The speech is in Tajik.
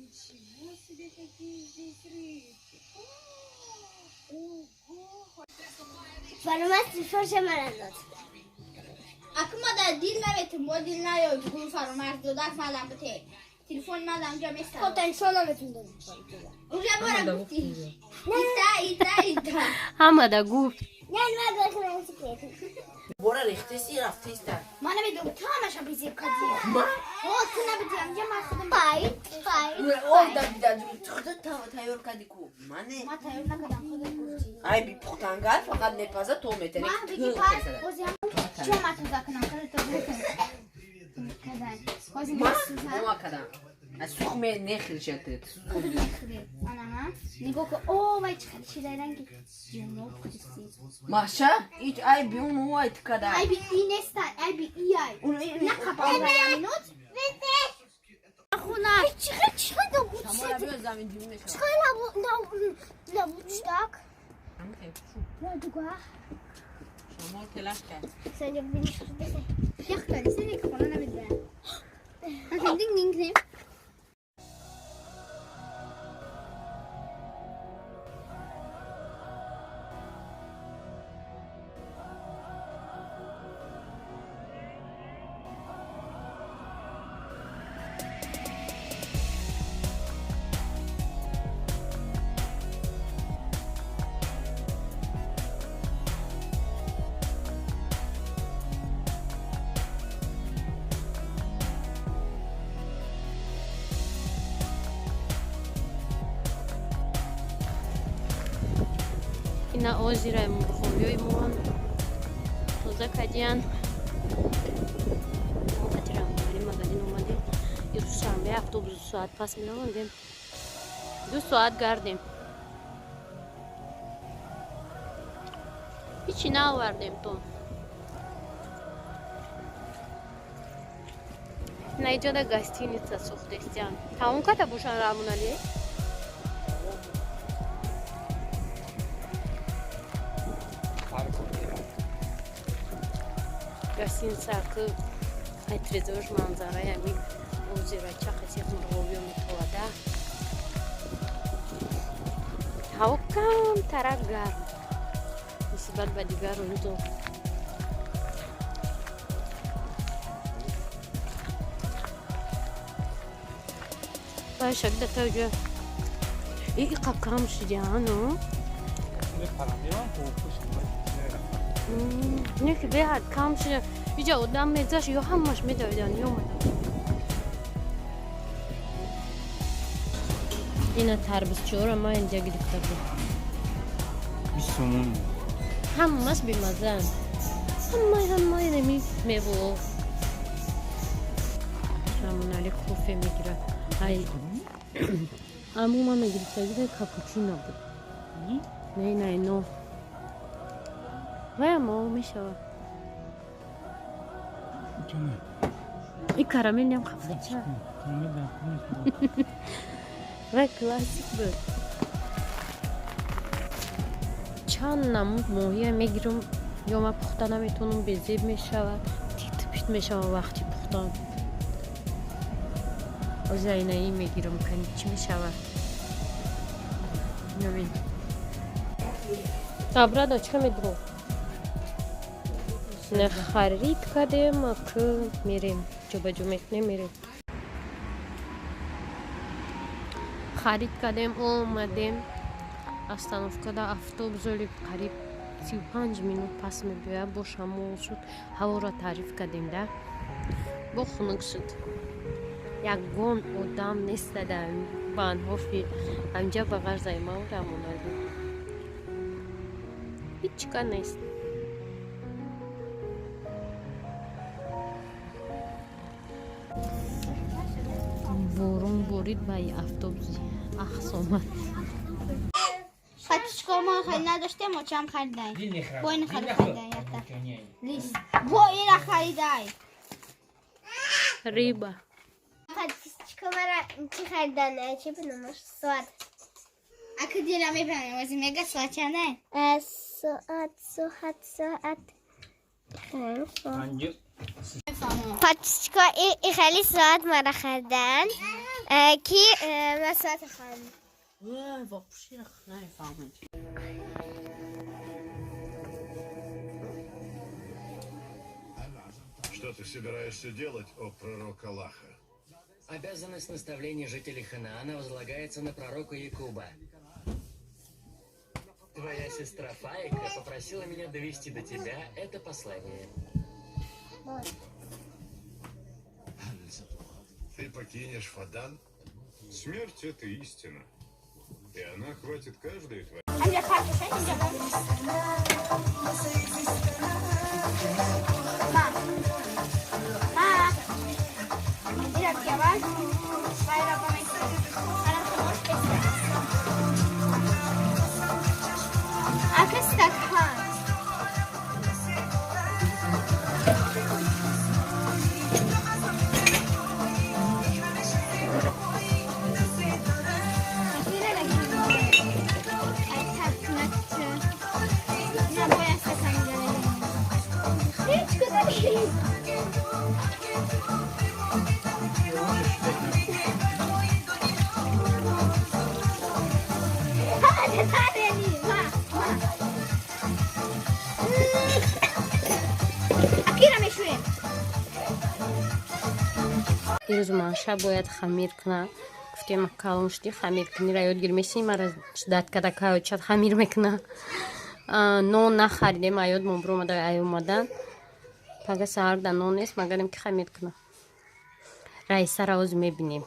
Ничего себе, какие здесь рыбки. Ого! Фаромарз телефонша мара дод. Аку ма дар дил наметум, бо дил наёй, бугун Фаромарз додак мадам бите. Телефон мадам ҷа места. Хоб, телефон наметун дод. Уже бора гуфтӣ. Ита, ита, ита. Ҳамада гуфт. Не, ма гӯш секрет. Бора рехтеси рафтеста. Ма намедонам, ту ҳамаша безеб кардӣ. О, ту набудӣ амҷа, ман худам. Пай, пай. О, да да, худат тайёр кардӣ ку. Мане. Ма тайёр накардам, худат гуфтӣ. Ай би пухтангар фақат мепаза, то метаре. Ман биги паз, бози ҳам чо ма тоза кунам, худат тоза кун. Кадан. Бози Ма ма ма кадам. Аз сух ме нехилшат. худат мехӯрӣ. Анаҳа. Нигоҳ кун. О, вай чӣ хеле шидай ранги. Ҷуноб худисти. Маша, ич ай би он ай ткада. Ай би и неста, ай би и ай. На қапа минут. Хуна. Чӣ чӣ набуд? Шамола биё замин дим мешава. Чӣ набуд набуд так? Радуга. Шамол телаш кард. Саня, биниш худесе. Ях кардӣ, сене ки хона намедонам. Динг динг динг. Ина озираи мурғобиёи моан тоза кардиян. Мо қатирамали магазин омадем. Ирӯз шанбе, автобус 2 соат пас меомадем, 2 соат гардем, ҳичи наовардем. То ина иҷода гостиница сохтестиян, тамом карда бошан, Рамоналӣ. Гостиница ки ай трезош манзараи ҳамин озера чақаси мурғобиё метовада. Ҳаво камтарак гарм нисбат ба дигар рӯзо. Шагда таҷа иқа кам шудиану. Не ки беҳад кам шуда, иҷа одам мезаш ё ҳамаш медавидан, меомадан. Ина тарбузчиҳоро ман инҷа гирифта будам. 20 сомон. Ҳамаш бемазаанд, ҳамаи ҳамаи нами мевоо. Рамонали кофе мегирад. Ай аму ман мегирифтагида капучино буд. Не, не, но ваямо мешавад. И карамелням хафача. Вай классик буд. Чанд намуд моҳия мегирам, ё ман пухта наметавонам, безеб мешавад, титпит мешавам вақти пухтан. Озайнаӣ мегирам, кани чӣ мешавад. Набин, абрада чӣ медро не харид кардем, ки мерем ҷобаҷо мекунем, мерем. Харид кардем, омадем остановкада. Автобус оли қариб 35 минут пас мебиёяд. Бо шамол шуд, ҳаворо таъриф кардем да, бо хунук шуд. Ягон одам неста дар Bahnhof и ҳамҷа ба ғарзаи ман Рамоналӣ, ҳеҷ ка нест. Борон борид ба автобуси ахс омад. Хатичко мо хеле надоштем, очам харидай. Бо ин хеле харидай якта. Лист. Бо ира харидай. Рыба. Подписчика мара чӣ харидан? Чӣ биномаш? Соат. Ака дила мефаҳмем, ози мега соат чанда? Соат, соат, соат. Панҷ. Подписчика и хеле соат мара харидан. Ки масоат хон. Вообще нафаҳмид. Что ты собираешься делать, о пророк Аллаха? Обязанность наставления жителей Ханаана возлагается на пророка Якуба. Твоя сестра Фаика попросила меня довести до тебя это послание. Ты покинешь Фадан? Смерть — это истина. И она хватит каждой твоей. Ирӯз Маша бояд хамир кунад. Гуфтем, калон шудӣ, хамир кунира ёд гир. Меси мара дад када каючад хамир мекуна. Нон нахаридем, аёдмон биромада, ай омадан. Пага саҳар да нон нест, магарем ки хамир куна. Раисара оз мебинем.